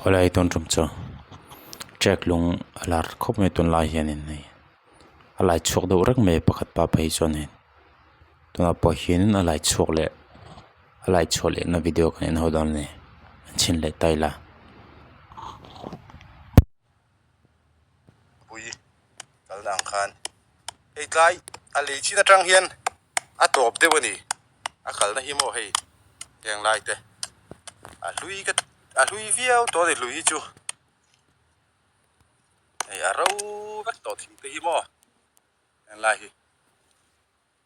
Awlai tun tum chu trek lung a lar khawp mai tunlai hianin hei a lai chhuak deuh reng mai a pakhat pa phei chuanin tunah pawh hianin a lai chhuak leh a lai chhuah leh na video kan en ho dawn a ni an chhin leh ta ila. Pui kalna ang khan hei tlai a lei chin atang hian a tawp deuh a ni a kalna hi maw hei heng lai te a hlui ka a hlui viau tawh a ni hlui hi chu hei a ro vek tawh thing te hi maw heng lai hi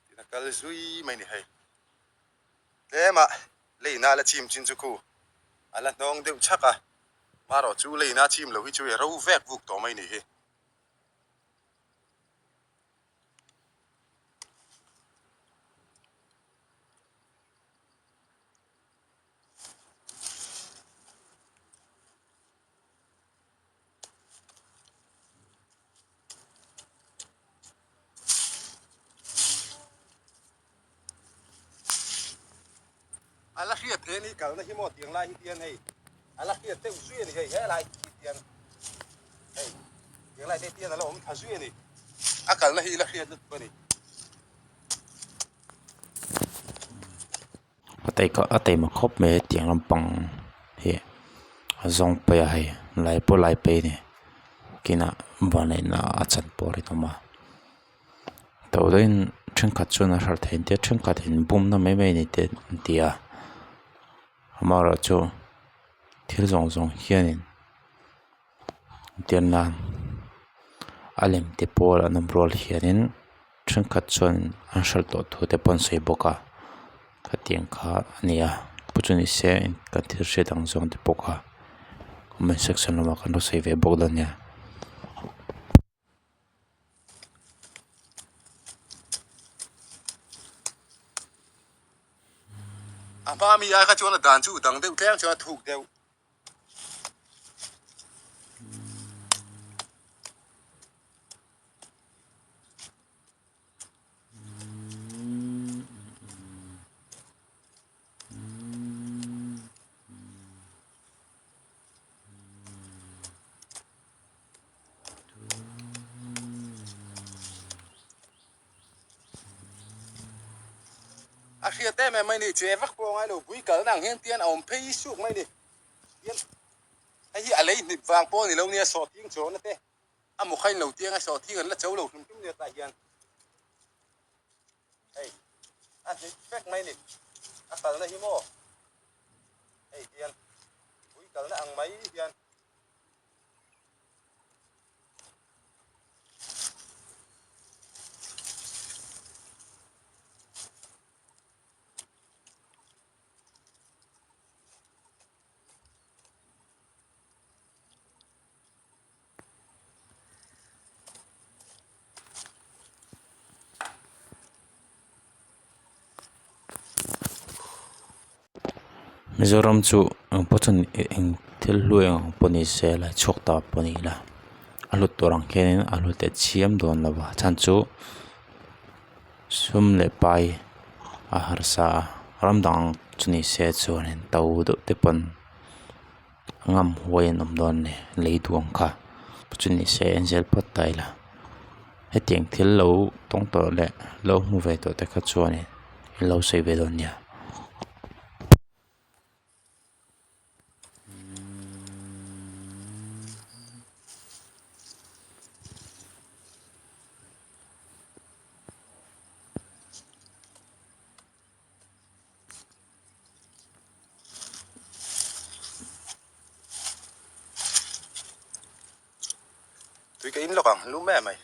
tin a kal zui mai a ni hei tlem a leina la chim chin chu khu a la hnawng deuh chhak a marawh chu leina chim loh hi chu a ro vek vuk tawh mai a ni hi. A la hriat theih a ni kalna hi maw tiang lai hi tian hei a la hriat deuh zui a ni hei helai hi tian hei tiang lai te tian a la awm tha zui a ni a kalna hi la hriat lutuk a ni. A taih a taima khawp mai a tiang lampang hi a zawng paih a hei lai pawh lai paih a ni kinah vanneihna a chan pawh a rinawm a to deuhin thenkhat chuan a hralh thei an tia thenkhat in bumna mai mai a ni te an ti a amaherawhchu thil zawng zawng hianin entir nan a lem te pawl an awm rual hianin thenkhat chuan an hralh tawh thu te pawh an sawi bawk a khatiang kha a ni a pu chu ni se kan thil hriat ang zawng te pawh kha comment section lamah kan lo sawi ve bawk dawn nia. A hma mi ai kha chuan a dan chu dang deuh tlem chuan a thuk deuh. A hriat em em mai ni che vak pawh a ngai lo pui kalna ang hian tian a awm phei suk mai ni tian hei hi a lei hnip vang pawh a ni lo nia sawhthing chawhna te a mukha in lo tiang a sawhthing an la cho lo hrim hrim nia tah hian hei a hnip vek mai ni a kalna hi maw hei tian pui kalna ang mai hian. Mizoram chu eng pawh chuan eng thil hlu eng ang pawh ni se la chhuak ta pawh ni ila a hlut tur ang khianin a hlut leh chiam dawn lo va chhan chu sum leh pai a harsa a ram dang chu ni se chuanin to deuh te pawn a ngam huai an awm dawn a ni lei duh ang kha chu ni se en zel phawt ta ila hetiang thil lo tawng tawh leh lo hmu ve tawh te kha chuanin in lo sawi ve dawn nia. Tui ka in lawk ang lu mai mai.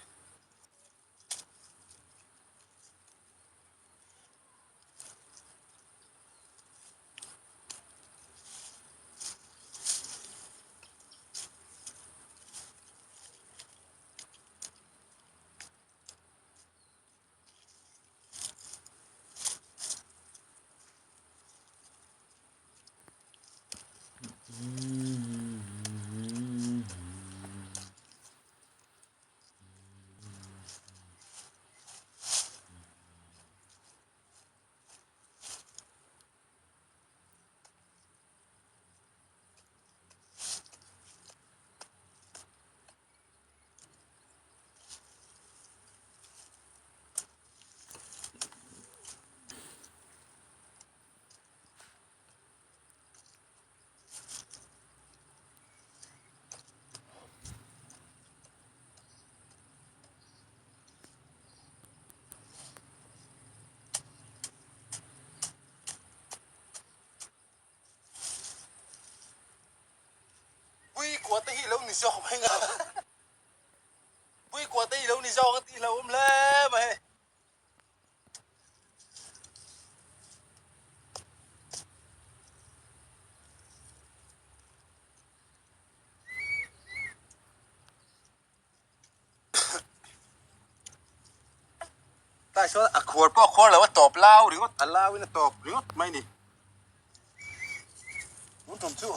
ni zawk mai nga Puikua te i lo ni zawk a tih hlauhawm hle mai. Tai sawn a khuar pawh a khuar lo a tawp lau ringawt a lau in a tawp ringawt mai ni tun tum chu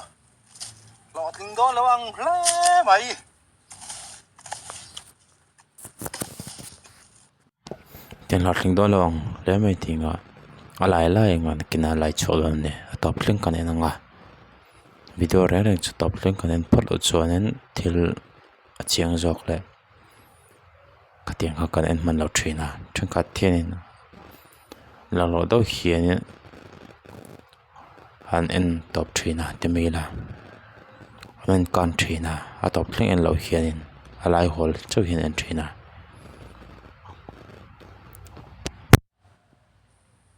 hlawhtling dawn lo ang hle mai. Tiang hlawhtling dawn lo ang hle mai tih ngah a lai lai engah nakinah a lai chhuah dawn a ni a tawp thleng kan en ang a video reng reng chu tawp thleng kan en phawt loh chuanin thil a chiang zawk leh khatiang kha kan en hman lo thin a thenkhat hianin laklawh deuh hianin an en tawp thin a ti mai ila an en kan thin a a tawp thleng en loh hianin a lai hawl chauh hian an en thin a.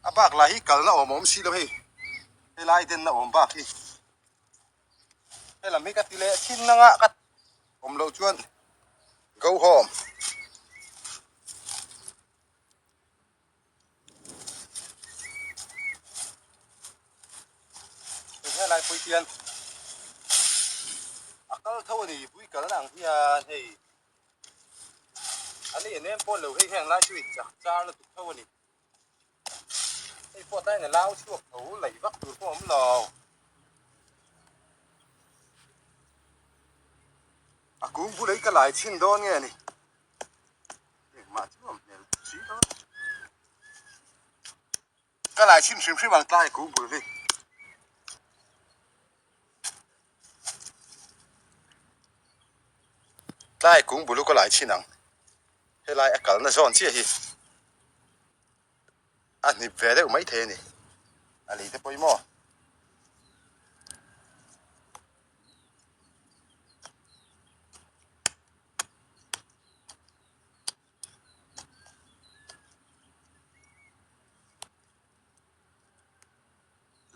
A bak lah hi kalna awm a awm si lo hei helai denna awm bak hi. Helam hi ka ti leh thin anga ka awm loh chuan go home. Helai pawh hian a kal tho a ni pui kalna ang hian hei a ni en em pawh lo hei heng lai chu in chak char lutuk tho a ni. Hei pawh tlaiin a lau chhuak tho laih vak tur pawh a awm lo. A kung bul ei ka lai chhin dawn nge ni. Engmah chu a hmel si lo. Ka lai chhin hrim hrim ang tlai kung bul hi. Tlai kung bul hi ka lai chhin ang. Helai a kalna zawn chiah hi a hnip ve deuh maithei a ni. A lei te pawh hi maw?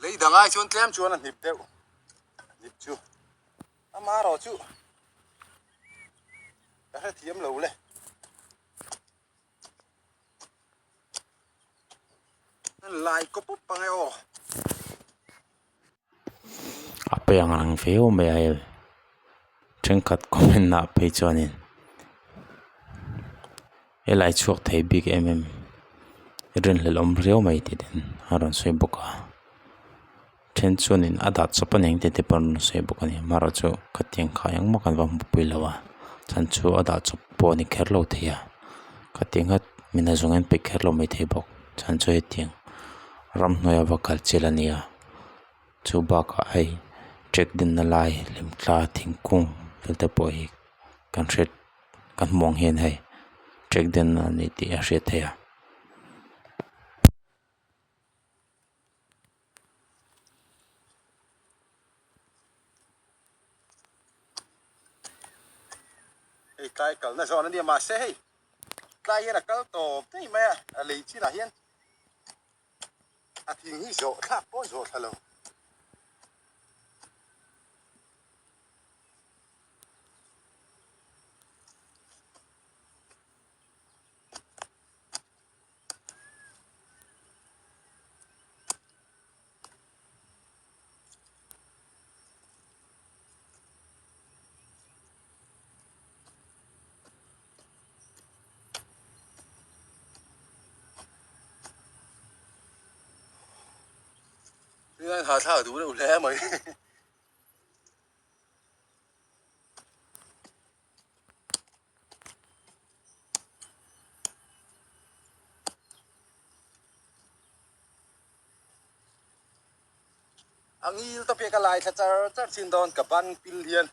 Lei dang ai chuan tlem chuan a hnip deuh hnip chu amaherawh chu ka hrethiam lo le. Lai kaw pawp ang e aw. A pe ang reng viau mai a hei thenkhat comment ah phei chuanin helai chhuak thei bik em em rinhlelh awm riau mai tih ten a rawn sawi bawk a then chuanin a dah chawp a ni ang tih te pawh an rawn sawi bawk a ni amaherawhchu khatiang kha engmah kan va hmupui lo a chhan chu a dah chawp pawh a ni kher lo thei a khatiang kha mina zawng hian pe kher lo maithei bawk chhan chu hetiang ramhnuai a va kal chil a ni a chu bakah hei trek dinna lai hlimthla thingkung vel te pawh hi kan hriat kan hmuh ang hian hei trek dinna a ni tih a hriat theih a. Hei tlai kalna zawn a nia mahse hei tlai hian a kal tawp daih mai a a lei chinah hian a thing hi zawh thlak pawh a zawh thla lo. Hahthlak duh deuh hle mai. A ngil te pek a lai thla char char thin dawn ka ban pil hian.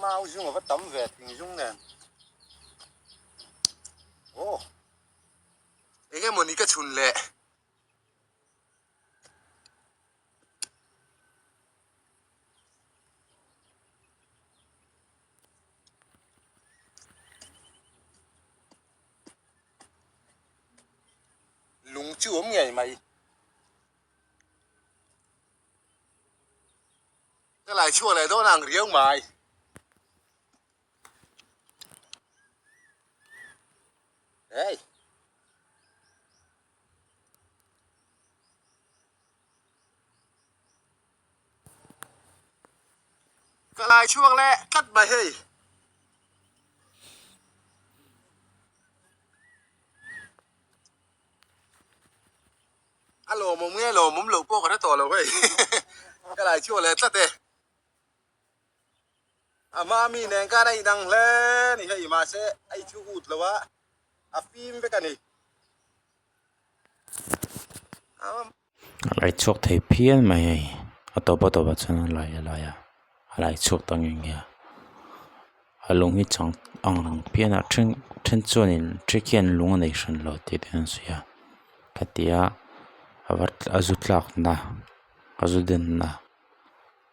Mau zung a va tam ve thing zung nen. Aw eng emaw ni ka chhun le. chu awm ngei mai. Ka lai chhuak leh dawn ang riau mai. Hey. Ka lai chhuak leh tlat mai hei. A lawmawm nge lawmawm loh pawh ka hre tawh lo hei. Ka lai chhuak leh tlat e. A hma mi nen khan a inang hle ni hei mahse a i thu ut lo a, a fim vek a ni. A lai chhuak thei phian mai hei a tawp a tawpah chuan a lai a lai a a lai chhuak ta nge nge a a lung hi chang ang reng phian a then then chuanin then khian lung a nei hran lo tih te an sawi a khatia a va a zu tlakna a zu denna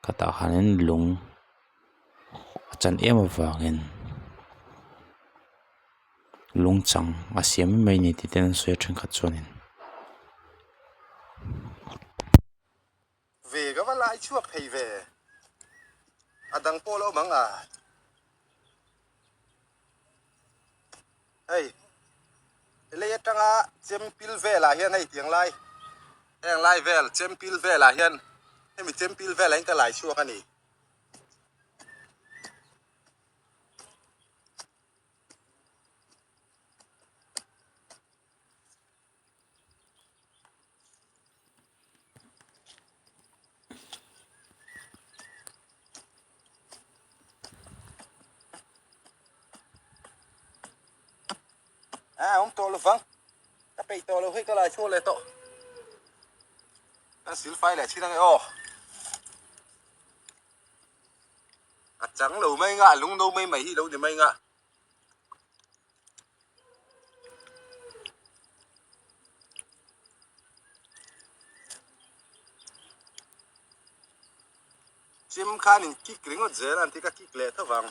khatah khanin lung a chan em avangin. Lung chang a siam mai mai a ni tih te an sawi a thenkhat chuanin. Ve ka va lai chhuak thei ve. A dang pawh lo mang a. Hei lei atanga chempil velah hian hei tiang lai heng lai vel chempil velah hian hemi chempil velah hian ka lai chhuak a ni. A awm tawh lo vang ka peih tawh lo hei ka lai chhuak leh tawh ka silfai leh chin ange aw. A chang lo mai nga a lung no mai mai hi lo ni mai nga. Chim khan in kick ringawt zel a an ti ka kick leh tho vang.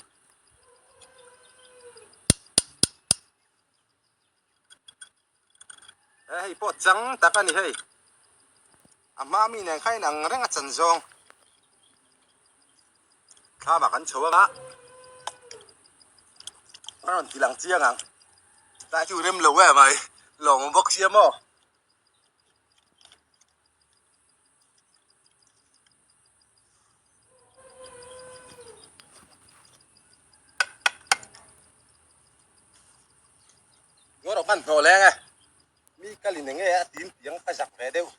He hei pawh chang tak a ni hei. A hma mi nen kha inang reng a chan zawng. Thlamah kan chho anga a rawn ti lang chiang ang. Tlai chu rem lo em mai lawng awm bawk sia maw. Ngaw rawh hman hnawh leng e. Mi kalin enge a tim piang ka zak ve deuh.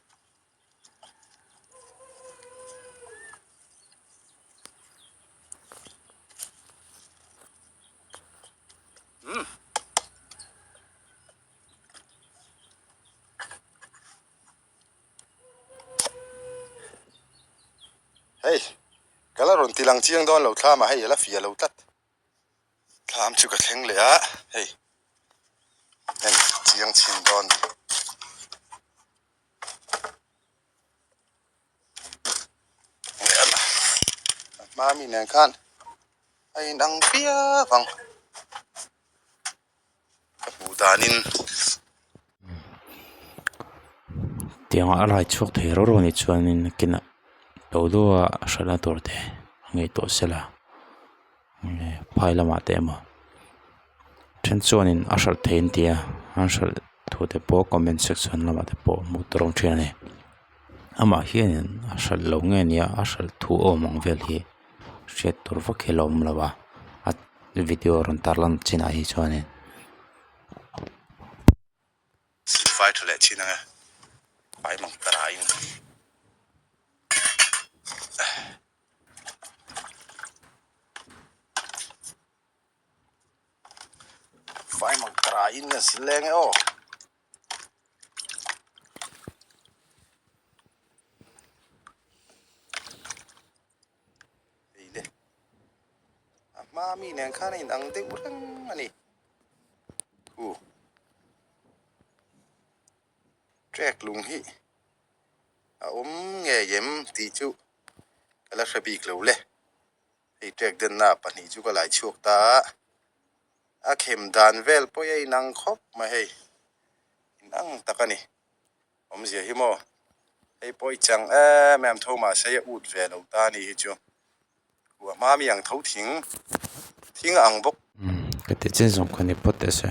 Umm. Hei, ka la rawn ti lang chiang dawn lo thlam ah hei a la fia lo tlat. Thlam chu ka thleng leh a, hei en chiang chhin dawn ni. A hma mi nen khan a inang viau ang ka hmuh danin. Tiang a lai chhuak thei rau rau a nih chuanin nakinah to deuha hralhna tur te a ngaihtuah sela phai lamah te emaw then chuanin a hralh thei an ti a an hralh thu te pawh comment section lamah te pawh hmuh tur a awm thin a ni amah hianin a hralh lo nge nia a hralh thu awm ang vel hi hriat tur vak hi a la awm lo a a video rawn tarlan chinah hi chuanin. Silfai tha leh chin ang e, pai mang ta raiin. Fai mang ta raiin kan sil leng e aw. Hei le, a hma mi nen khan a inang deuh reng a ni. Hu. Trek lung hi a awm ngei em tih chu ka la hre bik lo le. Hei trek denna pahnih chu ka lai chhuak ta a, a khem dan vel pawh hi a inang khawp mai hei, inang tak a ni. Awmzia hi maw hei pawh i chang em em tho mahse a ut ve lo ta ni hi chu khuah hma mi ang tho thing thing a ang bawk. Umm ka ti chin zawng kha ni phawt teh se.